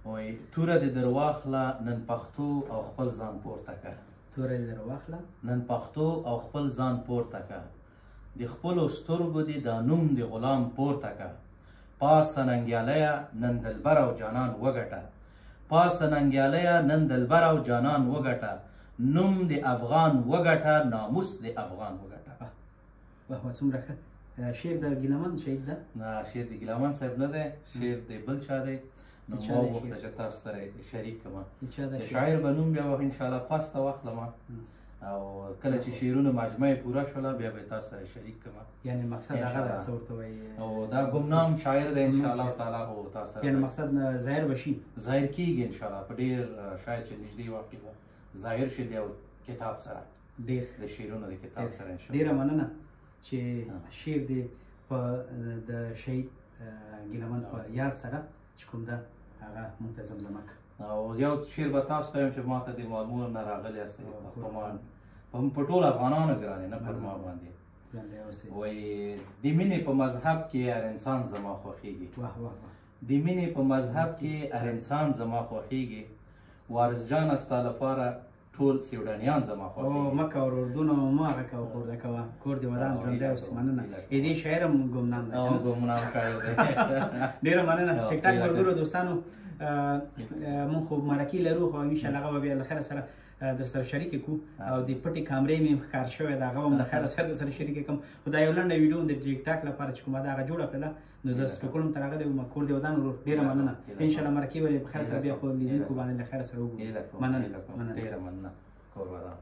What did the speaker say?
وایي توره دې در واخله نن پښتو او خپل ځان پورته که. توره دې در واخله نن پښتو او خپل ځان پورته که، د خپلو سترګو دې دا نوم د غلام پورته که. پاسه ننګیالیه نن دلبر او جانان وګټه، پاسه ننګیالیه نن دلبر او جانان وګټه، نوم د افغان وګټه، ناموس د افغان وګټه. واه واه، څومره ښه شعر د ګیلهمن شهید ده؟ نه، شعر د ګیلهمن صاحب نه دی، شعر د بل چا دی. نو ما وغوښته چې تاسو سره شریک کړم. د شاعر به نوم بیا به انشاءالله پس ته واخلم، او کله چې شعرونو مجموعه پوره شوله بیا به تاسو سره شریک کړم. یعنی مقصد هغه څه ورته وایي؟ او دا ګمنام شاعر دی انشاءالله تعالی، او تاسو سره یعنی مقصد ظاهر به شي، ظاهر کیږي انشاءالله په ډیر شاید چې نږدې وخت کې به ظاهر شي د یو کتاب سره، ډیر د شعرونو د کتاب سره انشاءالله. ډیره مننه چې شعر دې په د شهید ګیلهمن په یاد سره چې کوم ده هغه مونږ ته زمزمه کړه. او یو شعر به تاسو ته وایم چې ما ته د مالمور نه راغلی یاست، په ما په ټولو افغانانو ګرانې، نه پر ما باندې. وایي د مینې په مذهب کې هر انسان زما خوښېږي. واه واه واه. د مینې په مذهب کې هر انسان زما خوښېږي، وارث جانه ستا لپاره ټول سیوډانیان زما خوښېږي. او مکه ورور دونه ما هغه کوه، کور ده کوه، کور دې ودان، ژوندی اوسې. مننه. ای دې شاعر هم ګمنام دی. او ګمنام شاعر دی. ډېره مننه. ټیک ټاک ملګرو دوستانو، مونږ خو مرکې لرو، خو انشاءالله هغه به بیا له خیره سره در سره شریکې کړو. او د پټې کامرې مې هم ښکار شوی ده، هغه هم له خیره سره در سره شریکې کړم. خو دا یو لنډه ویډیو د ټیک ټاک لپاره چې کومه ده هغه جوړه کړله. نو زه سټوکهولم ته راغلی وم. کور دې ودان ورور، ډېره مننه. انشاءالله مرکې به په خیر سره بیا په لیدونکو باندې له خیره سره وګورو. مننه، مننه. ډېره مننه، کور ودان.